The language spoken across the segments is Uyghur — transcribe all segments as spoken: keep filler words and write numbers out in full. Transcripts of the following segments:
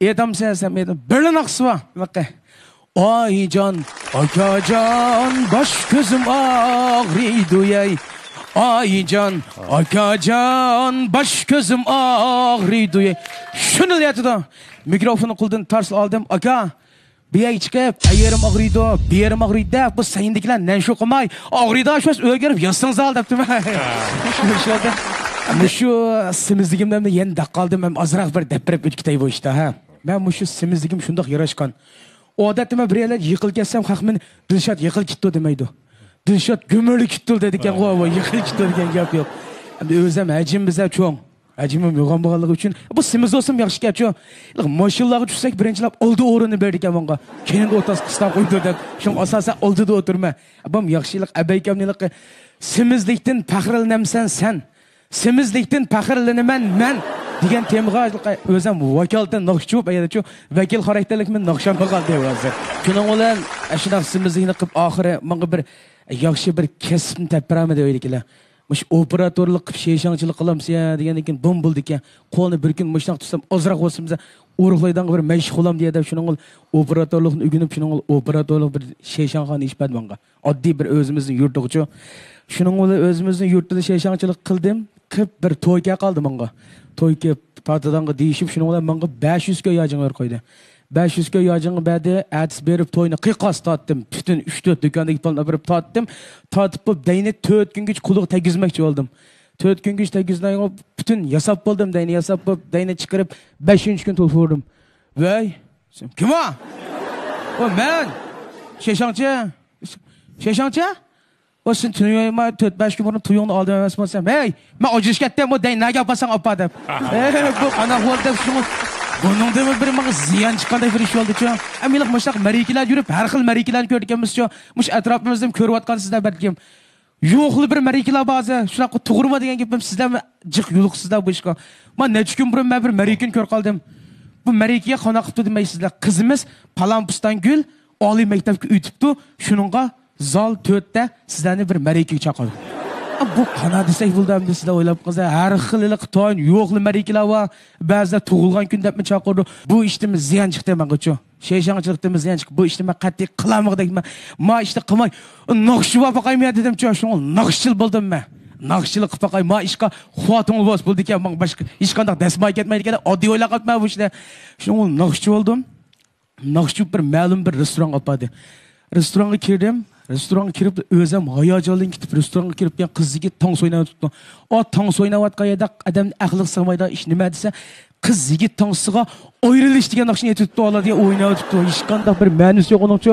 ئېيتامسەن سەن، ئېيتام. بىرلا ناخشىسى بار. بېقى. ئايجان، ئاكاجان، باش كۆزۈم ئاغرىيدۇ يەي. ئايجان، ئاكاجان، باش كۆزۈم ئاغرىيدۇ يەي. شۇنى ئېيتىدۇ. مىكروفوننى قولىدىن تارس ئالدىم. ئاكا، بۇ يەرگە چىقىپ، ئەييىرىم ئاغرىيدۇ، بۇ يېرىم ئاغرىيدۇ دەپ، بۇ سەھنىدىكىلەر نەنشۇ قىلماي، ئاغرىيدىغان شۇ ئۆيگە كىرىپ ياتسىڭىزلا دەپتىمەن. شۇ، شۇ، مۇشۇ سېمىزلىكىمنى يەنە دەپ قالدىم، مەن ئازراق بىر دەپرەپ ئۆتۈپ كېتەي بۇ ئىشتا، ھە. مەن مۇشۇ سېمىزلىكىم شۇنداق ياراشقان. ئادەتتە مەن بىر يەرلەرگە يىقىلىپ كەتسەم، خەق مېنى دىلشات يىقىلىپ كېتىپتۇ دېمەيدۇ. دىلشات گۈمۈرۈلۈپ كېتىپتۇ دەيدىكەنغۇ، ۋاي، يىقىلىپ كېتىپتۇ دېگەن گەپ يوق. ئەمدى ئۆزەم ھەجمىم بىزە چوڭ. ھەجمىم يوغان بولغانلىقى ئۈچۈن، بۇ سېمىز بولسىمۇ ياخشىكەنچۇ. ماشىنىلارغا چۈشسەك، بىرىنچىلەپ ئالدى ئورۇننى بېرىدىكەن ماڭا. كەينىدە ئولتۇرسا قىستاپ قويىدۇ دەپ. شۇڭا ئاساسەن ئالدىدا ئولتۇرىمەن. بۇم ياخشىلىق، ئەبەيكەمنىڭ سېمىزلىكتىن پەخىرلىنەمسەن سەن. سېمىزلىكتىن پەخىرلىنىمەن مەن دېگەن تېمىغا ئۆزەم ۋاكالىتەن ناخشا چۇۋۇپ، ئەيەدىچۇ ۋەكىل خاراكتېرلىك مېنى ناخشام قالدى ھازىر. شۇنىڭ بىلەن ئاشۇنداق سېمىزلىكنى قىلىپ، ئاخىرى ماڭا بىر ياخشى بىر كەسىپنى تېپىپ بېرەلمىدى ئۆيدىكىلەر. مۇشۇ ئوپېراتورلۇق قىلىپ شېشاڭچىلىق قىلامسىز يا دېگەندىن كېيىن بوم بولدىكەن. قولنى بىر كۈن مۇشۇنداق تۇتسام ئازراق بولسىمۇ ئورۇقلايدىغانغا بىر مەشىق بولامدۇ يا دەپ شۇنىڭغا ئوپېراتورلۇقنى ئۆگىنىپ، شۇنىڭغا ئوپېراتورلۇق بىر شېشاڭخانا ئېچىپ بەردى ماڭا. ئاددىي بىر ئۆزىمىزنىڭ يۇرتىغىچۇ. شۇنىڭ بىلەن ئۆزىمىزنىڭ يۇرتىدا شېشاڭچىلىق قىلدىم. قىپ بىر توي كەپ قالدى ماڭا. توي كەپ تارتىدىغانغا دېيىشىپ، شۇنىڭ بىلەن ماڭا بەش يۈز كوي ياجىڭ بېرىپ قويدى. بەش يۈز كوي ياجىڭ بەردى، ئەتىسى بېرىپ توينى قىيقاس تارتتىم. پۈتۈن ئۈچ تۆت دۇكاندىكى پۇلنى ئاپىرىپ تارتتىم. تارتىپ بولۇپ دەينى تۆت كۈنگىچە قۇلىغا تەگكۈزمەكچى بولدۇم. تۆت كۈنگىچە تەگكۈزمەي پۈتۈن ياساپ بولدۇم، دەينى ياساپ بولۇپ، دەينى چىقىرىپ، بەشىنچى كۈنى تېلېفون ئۇردۇم. ۋەي، سەن كىم ئۇ؟ ئۇ مەن. شېشاڭچى. شېشاڭچى؟ ئۇ سېنى تونۇيمەن، تۆت بەش كۈن بۇرۇن تويۇڭنى ئالدىم ئەمەسمۇ دېسەم، ھەي، مەن ئاجرىشىپ كەتتىم، ئۇ دەينى نەگە ئاپارساڭ ئاپار دەپ. ھەي، بۇ قانداق بولدى دەپ شۇڭا. بۇنىڭدىن بىر ماڭا زىيان چىققاندەك بىر ئىش بولدىچۇ. ئەمما مۇشۇنداق مەرىكىلەردە يۈرۈپ، ھەر خىل مەرىكىلەرنى كۆرگەنمىزچۇ. مۇشۇ ئەتراپىمىزدىمۇ كۆرۈۋاتقانسىز دەپ بەلكىم. يوقلا بىر مەرىكىلەر بار ھازىر. شۇنداق توغرىمۇ دېگەن گېپىم، سىزلەرمۇ جىق يولۇقسىزلار بۇ ئىشقا. مانا نەچچە كۈن بۇرۇن مەن بىر مەرىكىنى كۆرۈپ قالدىم. بۇ مەرىكىگە قانداق قىپتۇ دېمەيسىزلەر. قىزىمىز پالان پۇستان گۈل ئالىي مەكتەپكە ئۆتۈپتۇ، شۇنىڭغا زال تۆتتە سىزلەرنى بىر مەرىكىگە چاقىرىدۇ. ئا، بۇ قانداق دېسەك بولىدۇ ئەمدى سىزلەر ئويلاپ قالسا، ھەر خىل ھېلىقى تايىن يوقلا مەرىكىلەر بار. بەزىلەر تۇغۇلغان كۈن دەپمۇ چاقىرىدۇ. بۇ ئىشتىن زىيان چىقتى ماڭىچۇ. شېشاڭچىلىقتىن زىيان چىقىپ، بۇ ئىشنى مەن قەتئىي قىلالمىغۇدەكمەن. ما ئىشنى قىلماي، ناخشا بار باقايمۇ يا دېدىمچۇ، شۇڭا ناخشىچىل بولدۇم مەن. ناخشىچىلىق قىلىپ باقاي، ما ئىشقا خوتۇنلۇق بولسا بولىدىكەن، ماڭا باشقا ھېچقانداق دەسمايە كەتمەيدىكەن، ئاددىي ئويلاپ قاپتىمەن بۇ ئىشنى. شۇڭا ناخشىچى بولدۇم. ناخشىچى بولۇپ بىر مەلۇم بىر رېستورانغا ئاپاردى. رېستورانغا كىردىم. رېستورانغا كىرىپ ئۆزۈم ھاياجانلىنىپ كېتىپ، رېستورانغا كىرىپ كەلگەن قىز يىگىت تانسا ئويناۋېتىپتۇ. ئا، تانسا ئويناۋاتقان يەردە ئادەمنىڭ ئەقلىگە سىغمايدىغان ئىش نېمە دېسە، قىز يىگىت تانسىغا ئايرىلىش دېگەن ناخشىنى ئېيتىۋېتىپتۇ، ئالا دېگەن ئويناۋېتىپتۇ. ھېچقانداق بىر مەنىسى يوق ئۇنىڭچۇ.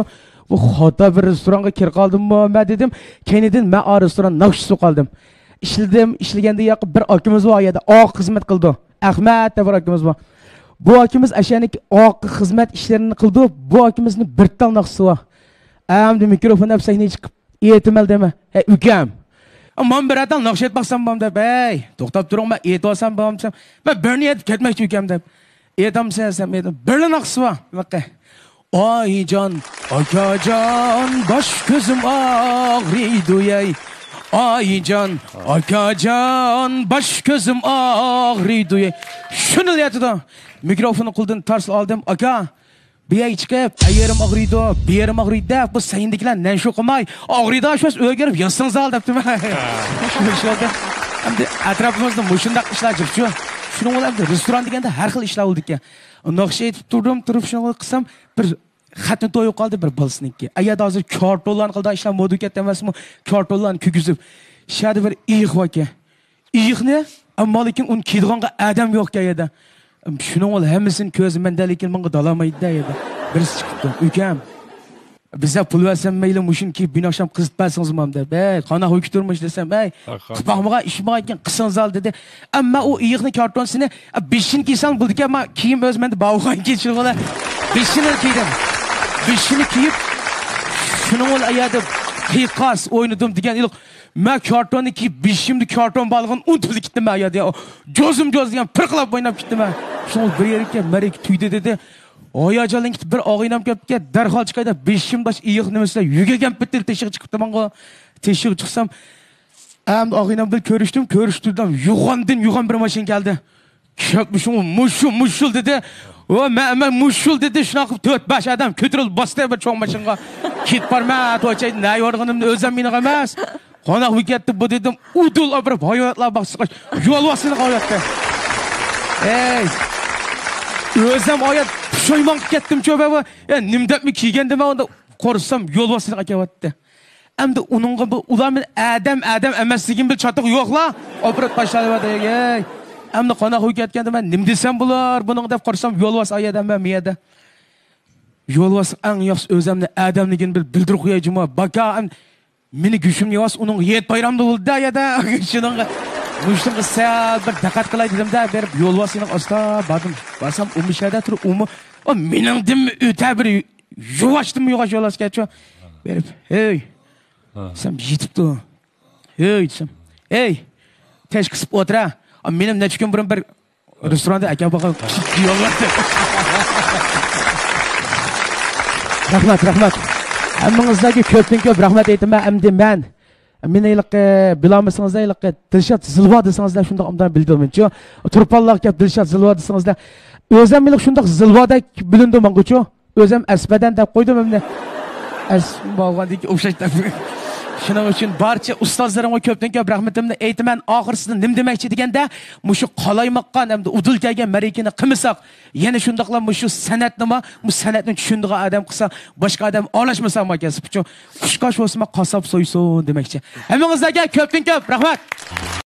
بۇ خاتا بىر رېستورانغا كىرىپ قالدىممۇ مەن دېدىم. كەينىدىن مەن ئا رېستوران ناخشىچىسى قالدىم. ئىشلىدىم، ئىشلىگەندە ياقى بىر ئاكىمىز بار ئۇ يەردە، ئاق خىزمەت قىلىدۇ. ئەخمەت دەپ بىر ئاكىمىز بار. بۇ ئاكىمىز ئەشەنىڭ ئاق خىزمەت ئىشلىرىنى قىلىدۇ. بۇ ئاكىمىزنىڭ بىر تال ناخشىسى بار. ئەمدى مىكروفون ئەپ سەھنىگە چىقىپ ئېيتىمەن دەيمەن. ھەي، ئۇكام. مانا بىر ئاتال ناخشا ئېيتىپ باقسام بولامدۇ دەپ. ھەي، توختاپ تۇرۇڭ، مەن ئېيتىۋالسام بولامدۇ دەپ. مەن بىرنى ئېيتىپ كەتمەكچى ئۇكام دەپ. ئېيتامسەن سەن، ئېيتام. بىرلا ناخشىسى بار. بېقى. ئايجان، ئاكاجان، باش كۆزۈم ئاغرىيدۇ يەي. ئايجان، ئاكاجان، باش كۆزۈم ئاغرىيدۇ يەي. شۇنى ئېيتىدۇ. مىكروفوننى قولىدىن تارس ئالدىم. ئاكا، بۇ يەرگە چىقىپ، ئەييىرىم ئاغرىيدۇ، بۇ يېرىم ئاغرىيدۇ دەپ، بۇ سەھنىدىكىلەر نەنشۇ قىلماي، ئاغرىيدىغان شۇ ئۆيگە كىرىپ ياتسىڭىزلا دەپتىمەن. شۇ ئىش بولدى. ئەمدى ئەتراپىمىزدا مۇشۇنداق ئىشلار جىقچۇ. شۇنىڭ بىلەن ئەمدى رېستوران دېگەندە ھەر خىل ئىشلار بولىدىكەن. ناخشا ئېيتىپ تۇردۇم، تۇرۇپ شۇنى قىلسام، بىر خەتنە تويۇپ قالدى بىر بالىسىنىڭكى. ئەيەردە ھازىر كارتونلارنى قىلىدىغان ئىشلار مودا كەتتى ئەمەسمۇ؟ كارتونلارنى كىيگۈزۈپ، شۇ يەردە بىر ئېيىق باركەن. ئېيىقنى، ئەمما لېكىن ئۇنى كىيىدىغانغا ئادەم يوقكەن يەردە. شۇنىڭ بىلەن ھەممىسىنى كۆزى مەندە، لېكىن ماڭا دالالمايدۇ يەردە. بىرسى چىقىپتۇ. ئۇكام، بىزدە پۇل بەرسەم مەيلى، مۇشۇنى كىيىپ بۈگۈن ئاخشام قىزىتىپ بەرسىڭىزمۇ دەپ. ھەي، قانداق ھۆكۈتۈرمىش دېسەم، ھەي، قىلىپ باقمىغان ئىش بار ئىكەن، قىلسىڭىزلا دېدى. ئەمما ئۇ ئېيىقنى كارتونىسىنى، بېشىنى كىيسەڭ بولىدىكەن، ما كىيىم ئۆزى مەندە بارغانكەن شۇنىڭ بىلەن بېشىنى كىيدىم. بېشىنى كىيىپ، شۇنىڭ بىلەن ئەيەردە قىيقاس ئوينىدىم دېگەن ئىلىق. مەن كارتوننى كىيىپ، بېشىمدا كارتون بارلىقىنى ئۇنتۇپ كېتىپتىمەن يا. جوزۇم جوز دېگەن پىرقىراپ ئويناپ كېتىپتىمەن. شۇڭا بىر يەرگە مەرىكە تۈگىدى دېدى. ھاياجانلىنىپ كېتىپ بىر ئاغىنەم كەپتىكەن، دەرھال چىقاي دەپ بېشىمدا ئېيىق نېمىسىدە يۈگۈرگەن پېتى تېشىغا چىقىپتىمەنغۇ. تېشىغا چىقسام، ئەمدى ئاغىنەم بىلەن كۆرۈشتۈم، كۆرۈشتۈردۈم. يوغاندىن يوغان بىر ماشىنا كەلدى. كەپمۇ شۇڭا مۇشۇ مۇشۇل دېدى. ۋە مەن، مەن مۇشۇل دېدى، شۇنداق قىلىپ تۆت بەش ئادەم كۆتۈرۈلۈپ باستى بىر چوڭ ماشىنىغا. كېتىپ بارمەن، توچاي، نە يورغىنىمنى ئۆزۈم مېنىڭ ئەمەس. قوناق بېكەتتە بۇ دېدىم، ئۇدۇل ئاپىرىپ ھايۋاناتلار باقسىغاچ، يولۋاسنى قاۋاياتتى. ئەي، ئۆزۈم ئايات پۇشايمان قىلىپ كەتتىمچۇ بە بۇ. ئە، نېمە دەپمۇ كىيگەندىمەن ئۇندا، قورسام يولۋاسنى ئەكەۋەتتى. ئەمدى ئۇنىڭغا بۇ، ئۇلار مېنى ئادەم، ئادەم ئەمەسلىكىم بىلەن چاتىقى يوقلا ئاپىرىپ تاشلاۋاتىدۇ. ئەي، ئەمدى قوناق ئۆيگە كەتكەندە مەن نېمە دېسەم بولار بۇنىڭغا دەپ قارىسام، يولۋاس ئايەدە مەن مىيەدە. يولۋاس ئەڭ ياخشى ئۆزەمنى ئادەملىكىنى بىل-، بىلدۈرۈپ قوياي جۇمۇ. باكا، ئەم-، مېنى گۆشۈمنى يەۋاس، ئۇنىڭ ھېيت بايرامدا بولدى-دە، يەدە. شۇنىڭغا، مۇشۇنىڭغا سەل بىر دىققەت قىلاي دېدىم-دە، بېرىپ يولۋاسنىڭ ئاستا باردىم. بارسام، ئۇمۇ شەدە تۇرۇپ، ئۇمۇ، ئۇ مېنىڭدىنمۇ ئۆتە بىر يۇۋاشتىنمۇ يۇۋاش يولۋاس ئىكەنچۇ. بېرىپ، ھەي، دېسەم، يېتىپتۇ. ھەي، دېسەم، ھەي، تەش قىسىپ ئولتۇر ھە. مېنىڭ نەچچە كۈن بۇرۇن بىر رېستوراندا ئەكەپ بولغان كىشى يولۋاس. رەھمەت، رەھمەت. ھەممىڭىزلەرگە كۆپتىن كۆپ رەھمەت ئېيتىمەن. ئەمدى مەن، مېنى ھېلىقى بىلالمىسىڭىزلەر، ھېلىقى دىلشات زىلۋا دېسىڭىزلەر، شۇنداق ئوبدان بىلدىمەنچۇ. تۇرپانلارغا كەپ دىلشات زىلۋا دېسىڭىزلەر، ئۆزۈم ھېلىقى شۇنداق زىلۋادەك بىلىندى ماڭغۇچۇ. ئۆزۈم ئەسپەدەن دەپ قويدۇم ئەمدى. ئەس بولغاندىكى ئوخشاش دەپ. شۇنىڭ ئۈچۈن بارچە ئۇستازلىرىمغا كۆپتىن كۆپ رەھمىتىمنى ئېيتىمەن. ئاخىرسىدا نېمە دېمەكچى دېگەندە، مۇشۇ قالايمىقان ئەمدى ئۇدۇل كەلگەن مەرىكىنى قىلمىساق، يەنە شۇنداقلا مۇشۇ سەنئەتنىمۇ، مۇ سەنئەتنى چۈشىنىدىغان ئادەم قىلسا، باشقا ئادەم ئارىلاشمىسا ما كەسىپ ئۈچۈن. قۇشقاچ بولسىمۇ قاسساپ سويسۇن دېمەكچى. ھەممىڭىزلەرگە كۆپتىن كۆپ رەھمەت.